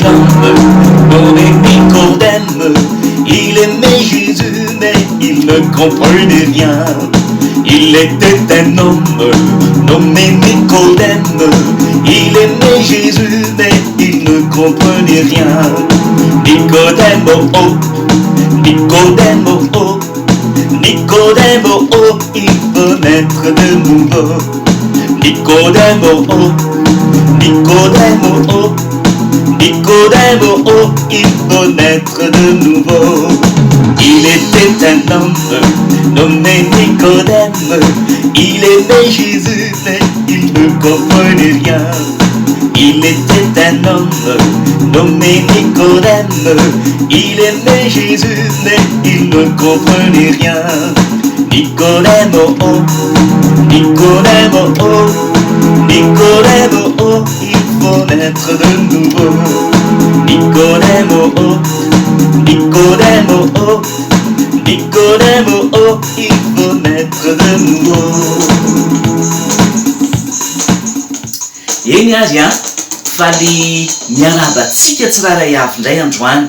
un homme nommé Nicodème. Il aimait Jésus, mais il ne comprenait rien. Il était un homme nommé Nicodème. Il aimait Jésus, mais il ne comprenait rien. Nicodème, oh, oh, Nicodème, oh, oh, Nicodème, oh, oh, il faut naître de nouveau. Nicodème, oh, oh, Nicodème, oh, oh, Nicodème, oh, oh, il faut naître de nouveau. Il était un homme nommé Nicodème. Il aimait Jésus, mais il ne comprenait rien. Il était un homme nommé Nicodème. Il aimait Jésus, mais il ne comprenait rien. Nicodème, oh, oh, Nicodème, oh, oh, Nicodème, oh, oh, il faut naître de nouveau. Nicodème, oh, oh, Nicodème, oh, oh, Nicodème, oh, oh, il faut naître de nouveau. Eny ary an! Faly miarahaba antsika tsirairay avy indray androany.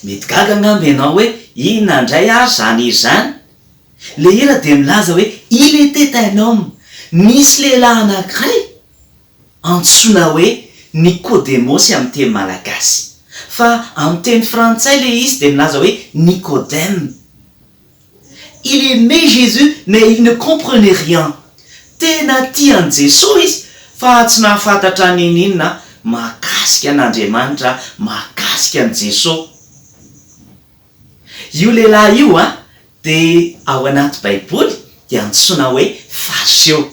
Mety gaga angamba ianao hoe inona indray ary izany hira izany? Ilay hira dia milaza hoe il était un homme, nisy lehilahy anankiray antsoina hoe Nikodemosy amin'ny teny malagasy. Fa amin'ny teny frantsay ilay izy dia milaza hoe Nicodème. Il aimait Jésus mais il ne comprenait rien. Tena tia an'i Jesoa izy fa tsy nahafantatra n'inon'inona mahakasika an'Andriamanitra, mahakasika an'i Jesoa. Io lehilahy io dia ao anaty baiboly dia antsoina hoe fariseo.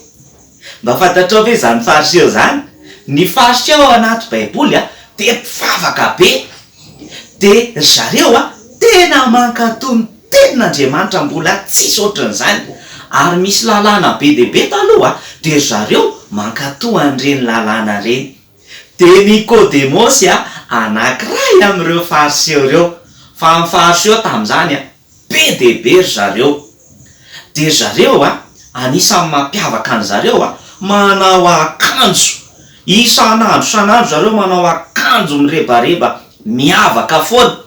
Mba fantatrao ve izany fariseo izany? Ny fariseo ao anaty baiboly dia mpivavaka be. Dia ry zareo tena mankatò ny tenin'Andriamanitra mbola tsisy ohatran'izany. Ary misy lalàna be dia be taloha dia ry zareo mankatò an'ireny lalàna ireny. Dia Nikodemosy anankiray amin'ireo Fariseo ireo, fa ny Fariseo tamin'izany be dia be ry zareo. Dia ry zareo, anisan'ny mampiavaka an-dry zareo, manao akanjo, isan'andro isan'andro zareo manao akanjo mirebareba miavaka foana.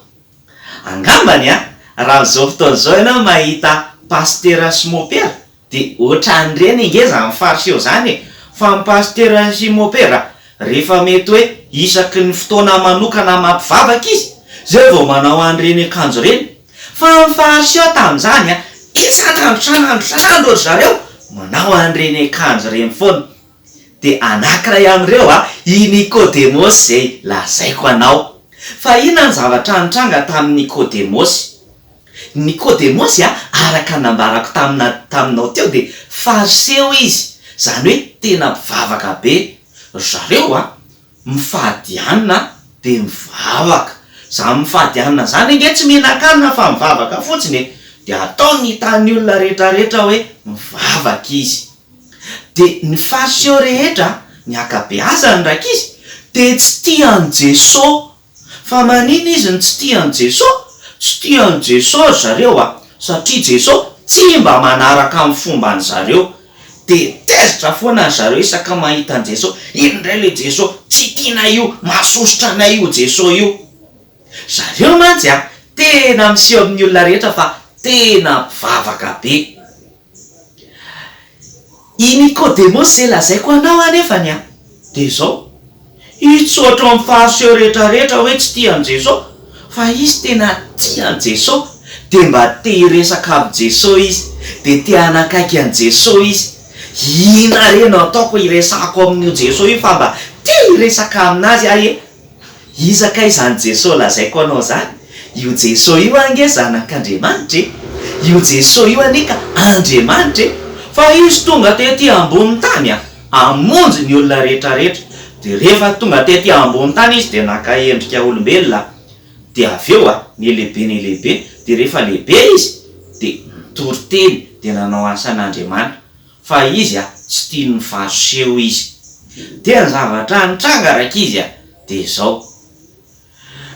Angambany raha amin'izao fotoana izao ianao mahita pasitera sy mopera, Dia ohatran'ireny ange izany fariseo izany e! Fa ny pasitera sy mopera rehefa mety hoe isaky ny fotoana manokana mampivavaka izy zay vao manao an'ireny akanjo ireny. Fa ny fariseo tamin'izany an, isan'andro isan'andro isan'andro ry zareo manao an'ireny akanjo ireny foana. Dia anakiray amin'ireo an, i Nikodemosy izay lazaiko anao. Fa inona ny zavatra nitranga tamin'i Nikodemosy? Nikodemosy a, araka ny nambarako tamina taminao teo dia fariseo izy, izany hoe tena mpivavaka be. Ry zareo a, mifady hanina dia mivavaka. Izany mifady hanina izany ange tsy mihinan-kanina fa mivavaka fotsiny e. Dia ataony hitan'ny olona rehetrarehetra hoe mivavaka izy. Dia ny fariseo rehetra, ny ankabeazany rankizy, dia tsy tia an'i Jesoa. Fa manina izy no tsy tia an'i Jeso? Tsy tia an'i Jeso ry zareo a! Satria Jeso tsy mba manaraka ny fomban-dry zareo. Dia tezitra foana ry zareo isaka mahita an'i Jeso, iny indray ilay Jeso, tsy tianay io, mahasosotra anay io Jeso io. Zareo mantsy a, tena miseho amin'ny olona rehetra fa tena mpivavaka be. I Nikodemosy izay lazaiko anao anefany an, dia izao, izy tsy ohatry ny fariseo rehetrarehetra hoe tsy tia an'i Jeso, fa izy tena tia an'i Jeso, dia mba te hiresaka amin'i Jeso izy, dia te hanakaiky an'i Jeso izy, inona re no ataoko hiresahako amin'io Jeso io fa mba te hiresaka aminazy aho e! Iza kay izany Jeso lazaiko anao izany? Io Jeso io ange zanak'Andriamanitra e! Io Jeso io anie ka Andriamanitra e! Fa Izy tonga tety ambony tany a, hamonjy ny olona rehetra rehetra. Dia rehefa tonga tety ambony tany Izy dia naka endrika olombelona, dia avy eo a, nihalehibe nihalehibe, dia rehefa lehibe Izy dia nitory teny, dia nanao asan'Andriamanitra. Fa izy a, tsy tian'ny fariseo izy. Dia ny zavatra nitranga rankizy a, dia izao.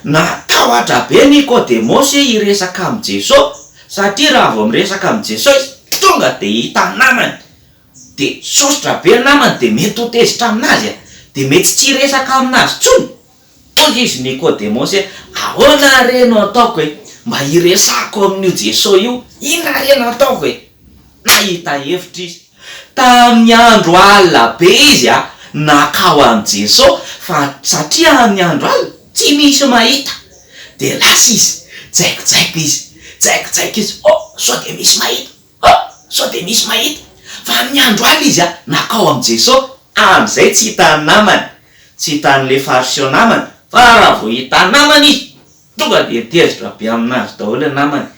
Natahotra be Nikodemosy hiresaka amin'i Jeso, satria raha vao miresaka amin'i Jeso izy, tonga dia hita namany. Dia sosotra be ny namany, dia mety ho tezitra aminazy a, dia mety tsy hiresaka aminazy intsony. Hoy izy Nikodemosy hoe, Ahoana re no ataoko e, mba hiresahako amin'io Jesoa io? Inona re no ataoko e? Nahita hevitra izy. Tamin'ny andro alina be izy nankao amin'i Jesoa, fa satria amin'ny andro alina tsy misy mahita. Dia lasa izy, jaikojaiko izy, jaikojaiko izy, oh, sao dia misy mahita, oh, sao dia misy mahita. Fa amin'ny andro alina izy nankao amin'i Jesoa, amin'izay tsy hitan'ny namany, tsy hitan'ilay Fariseo namany, fa raha vao hitan'ny namany izy, tonga dia tezitra be aminazy daholo ny namany.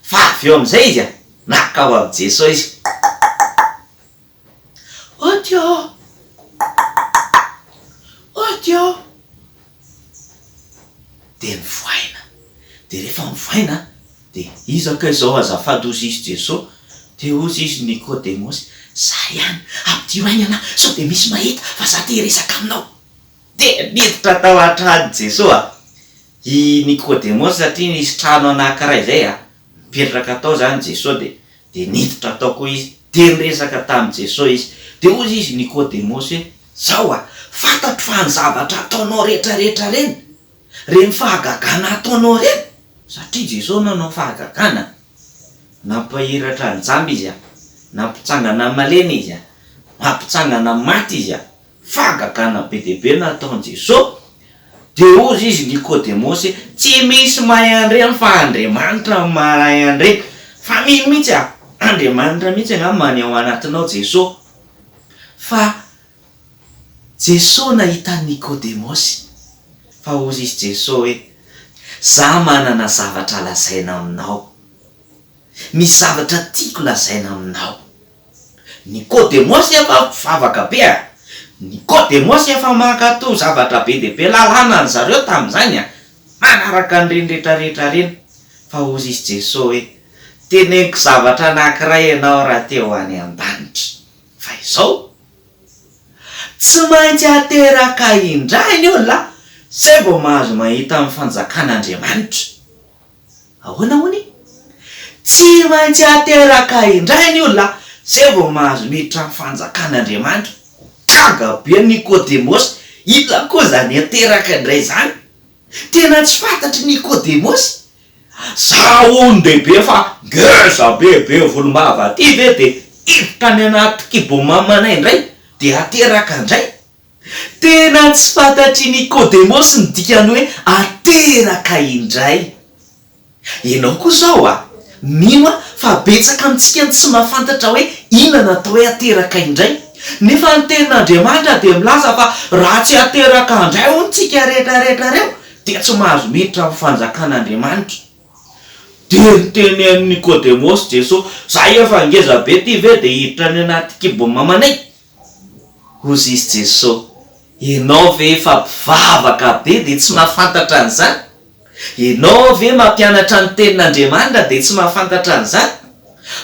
Fa avy eo amin'izay izy nankao amin'i Jesoa izy. Ody ô! Ody ô! Dia nivoaina. Dia rehefa nivoaina, dia iza kay izao azafady hozy izy Jesoa? Dia hozy izy Nikodemosy, za ihany, ampidiro haingana aho sao dia misy mahita fa za te hiresaka aminao. Dia niditra tao an-tranon'i Jesoa i Nikodemosy satria nisy trano anankiray izay a, Nipetraka tao izany Jesoa dia dia niditra tao koa izy, dia niresaka tamin'i Jesoa izy. Dia hozy izy Nikodemosy hoe, Zao a, fantatro fa ny zavatra ataonao rehetra rehetra ireny, ireny fahagagana ataonao ireny, satria Jesoa nanao fahagagana, nampahiratra ny jamba Izy a, nampitsangana ny malemy Izy a, mampitsangana ny maty Izy a, Fahagagana be dia be nataon'i Jesoa, dia hozy izy Nikodemosy, tsy misy mahay an'ireny fa Andriamanitra no mahay an'ireny, fa mino mihitsy aho, Andriamanitra mihitsy angamba ny ao anatinao Jesoa. Fa Jesoa nahita an'i Nikodemosy, fa hozy izy Jesoa hoe, za manana zavatra lazaina aminao, misy zavatra tiako lazaina aminao. Nikodemosy efa mpivavaka be a! Nikodemosy efa mankatò zavatra be dia be, lalàna an zareo tamin'izany a! Manaraka an'ireny rehetra rehetra ireny. Fa hozy izy Jesoa hoe, Teneniko zavatra anankiray ianao raha te ho any an-danitra. Fa izao, tsy maintsy ateraka indray ny olona zay vao mahazo mahita ny fanjakan'Andriamanitra. Ahoana hono e? Tsy maintsy ateraka indray ny olona zay vao mahazo miditra ny fanjakan'Andriamanitra. Gaga be Nikodemosy, inona koa izany ateraka indray izany? Tena tsy fantatr'i Nikodemosy. Za olon-dehibe fa ngeza be be volombava aty ve dia hiditra any anaty kibon'i mamanay indray dia ateraka indray? Tena tsy fantatr'i Nikodemosy ny dikan'ny hoe ateraka indray. Ianao koa izao a! Mino aho fa betsaka amintsika no tsy mahafantatra hoe inona no atao hoe ateraka indray. Nefa ny Tenin'Andriamanitra dia milaza fa raha tsy ateraka indray hono tsika rehetrarehetra ireo dia tsy mahazo miditra amin'ny fanjakan'Andriamanitra. Dia niteny an'i Nikodemosy Jesoa, Za efa ngeza be ty ve dia hiditra any anaty kibon'i mamanay? Hozy izy Jeso, Ianao ve efa mpivavaka be dia tsy mahafantatra an'izany? Ianao ve mampianatra ny tenin'Andriamanitra dia tsy mahafantatra an'izany?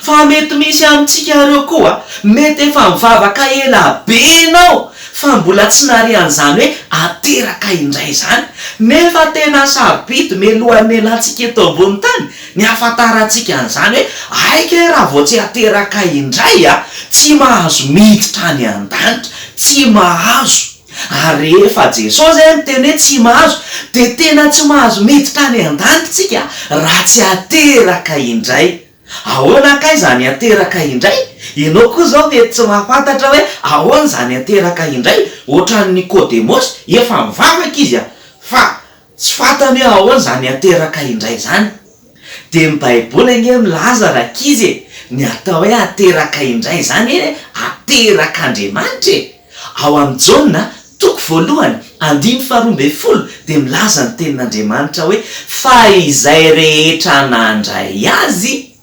Fa mety misy amintsika ireo koa, mety efa mivavaka ela be ianao fa mbola tsy nare an'izany hoe ateraka indray izany, nefa tena sarobidy mialohan'ny nialantsika eto ambony tany Ny ahafantarantsika an'izany hoe hay kay raha vao tsy ateraka indray a, tsy mahazo miditra any an-danitra, tsy mahazo. Ary rehefa Jesosy zay miteny hoe tsy mahazo, dia tena tsy mahazo miditra any an-danitra tsika raha tsy ateraka indray. Ahoana kay izany ateraka indray? Ianao koa izao mety tsy mahafantatra hoe ahoana izany ateraka indray, ohatran'i Nikodemosy, efa mivavaka izy a, fa Tsy fantany hoe ahoana izany ateraka indray izany. Dia ny baiboly ange milaza rankizy e, ny atao hoe ateraka indray izany e, aterak'Andriamanitra e. Ao amin'ny Jaona, toko voalohany, andininy faharoa ambinifolo dia milaza ny tenin'Andriamanitra hoe fa izay rehetra nandray Azy,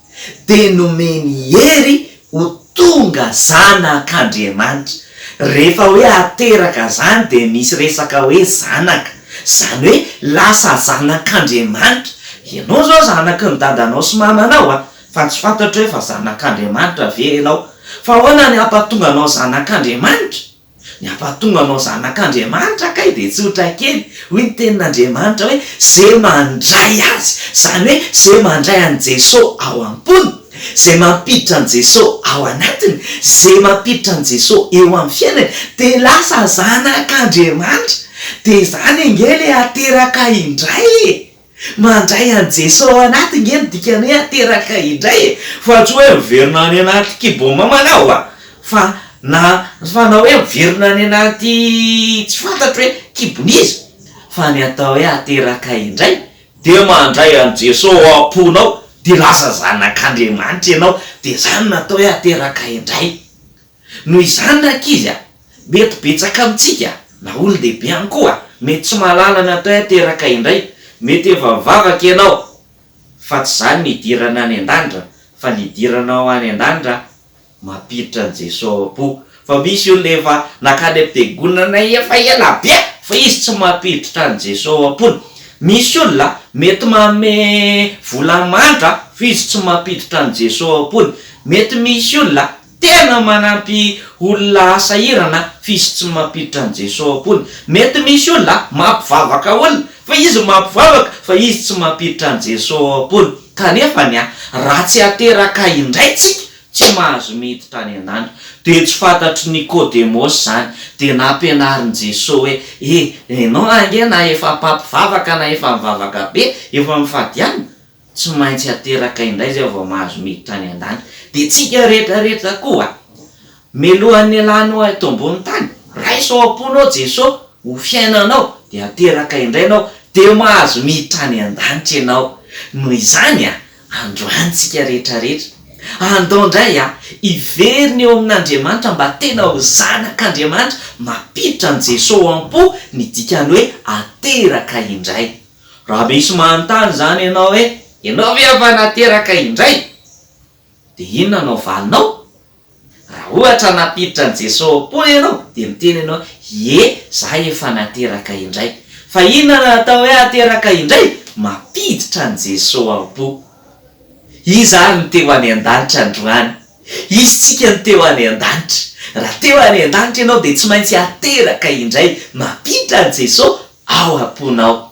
dia nomeny hery ho tonga zanak'Andriamanitra. Rehefa hoe ateraka zany dia misy resaka hoe zanaka. Zany hoe lasa zanak'Andriamanitra. Ianao zao zanaky ny dadanao sy mamanao a, fa tsy fantatro hoe efa zanak'Andriamanitra ve ianao. Fa ahoana ny hampatonga anao zanak'Andriamanitra? Ny hampatonga anao zanak'Andriamanitra kay dia tsotra kely, hoy ny tenin'Andriamanitra hoe, ze mandray Azy, izany hoe ze mandray an'i Jeso ao am-pony, ze mampiditra an'i Jeso ao anatiny, ze mampiditra an'i Jeso eo amin'ny fiainany dia lasa zanak'Andriamanitra. Dia izany ange ilay ateraka indray e! Mandray an'i Jesoa ao anaty nge no dikan'ny hoe ateraka indray e! Fa tsy hoe miverina any anaty kibon-mamanao a! Fa na fa na hoe miverina any anaty tsy fantatro hoe kibon'iza, fa ny atao hoe ateraka indray dia mandray an'i Jesoa ao am-ponao dia lasa zanak'Andriamanitra ianao, dia izany no atao hoe ateraka indray. Noho izany rankizy a, mety betsaka amintsika, na olon-dehibe ihany koa, mety tsy mahalala ny atao hoe ateraka indray, mety efa mivavaka ianao, fa tsy izany ny hidirana any an-danitra, fa ny hidiranao any an-danitra mampiditra an'i Jesoa ao am-po, fa misy olona efa nankany am-piangonana efa ela be fa izy tsy mampiditra an'i Jesoa ao am-pony, misy olona mety manome vola mandra fa izy tsy mampiditra an'i Jesoa ao am-pony, mety misy olona Tena manampy olona sahirana f'izy tsy mampiditra an'i Jesoa ao am-pony. Mety misy olona mampivavaka olona fa izy mampivavaka fa izy tsy mampiditra an'i Jesoa ao am-pony. Kanefa ny raha tsy ateraka indray tsika tsy mahazo miditra any an-danitra. Dia tsy fantatr'i Nikodemosy izany. Dia nampianarin'i Jesoa hoe, e, ianao ange na efa mpampivavaka na efa mivavaka be, efa mifady hanina, Tsy maintsy ateraka indray zay vao mahazo miditra any an-danitra. Dia tsika rehetra rehetra koa, melohan'ny elanao eto ambony tany, raiso ao am-ponao Jeso ho fiainanao, dia ateraka indray ianao, dia mahazo miditra any an-danitra ianao. Noho izany a, androany tsika rehetra rehetra, andao indray a, hiverina eo amin'Andriamanitra mba tena ho zanak'Andriamanitra, mampiditra an'i Jeso ao am-po ny dikany hoe ateraka indray. Raha misy manontany izany ianao hoe, Ianao ve efa nateraka indray? Dia inona no havalinao? Raha ohatra nampiditra an'i Jesoa ao am-pony ianao, dia miteny ianao hoe, Ie, za efa nateraka indray. Fa inona no atao hoe ateraka indray? Mampiditra an'i Jesoa ao am-po. Iza ary no teo any an-danitra androany? Isika no teo any an-danitra. Raha teo any an-danitra ianao dia tsy maintsy ateraka indray, mampiditra an'i Jesoa ao am-ponao.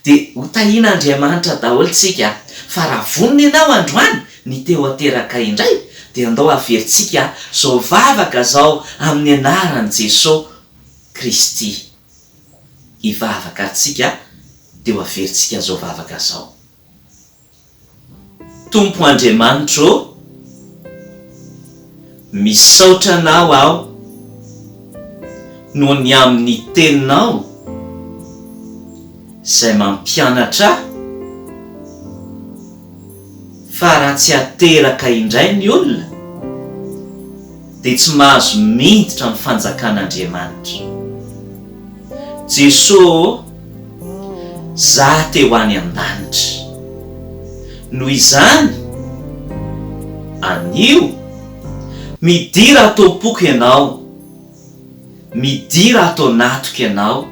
Dia ho tahian'Andriamanitra daholo tsika fa raha vonona ianao androany ny te ho ateraka indray dia andao averintsika zao vavaka zao amin'ny anaran'i Jesoa Kristy. Hivavaka tsika dia ho averintsika zao vavaka zao. Tompo Andriamanitro ô, misaotra Anao aho noho ny amin'ny Teninao izay mampianatra ahy fa raha tsy ateraka indray ny olona dia tsy mahazo miditra amin'ny fanjakan'Andriamanitra. Jesoa ô, za te ho any an-danitra. Noho izany, anio, midira ato am-poko Ianao, midira ato anatiko Ianao,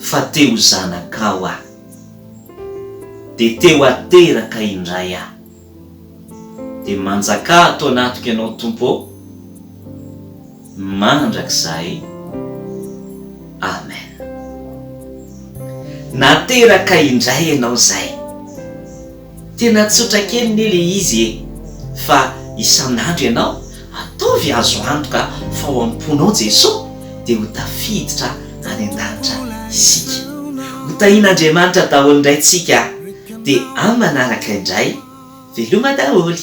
fa te ho zanakao aho. Dia te ho ateraka indray aho. Dia manjakà ato anatiko Ianao Tompo ô, mandrakizay. Amen. Nateraka indray ianao zay. Tena tsotra kely ne le izy e, fa isan'andro ianao ataovy azo antoka fa ao am-ponao Jesoa dia ho tafiditra any an-danitra isika. Ho tahian'Andriamanitra daholo indray tsika dia amin'ny manaraka indray, veloma daholo.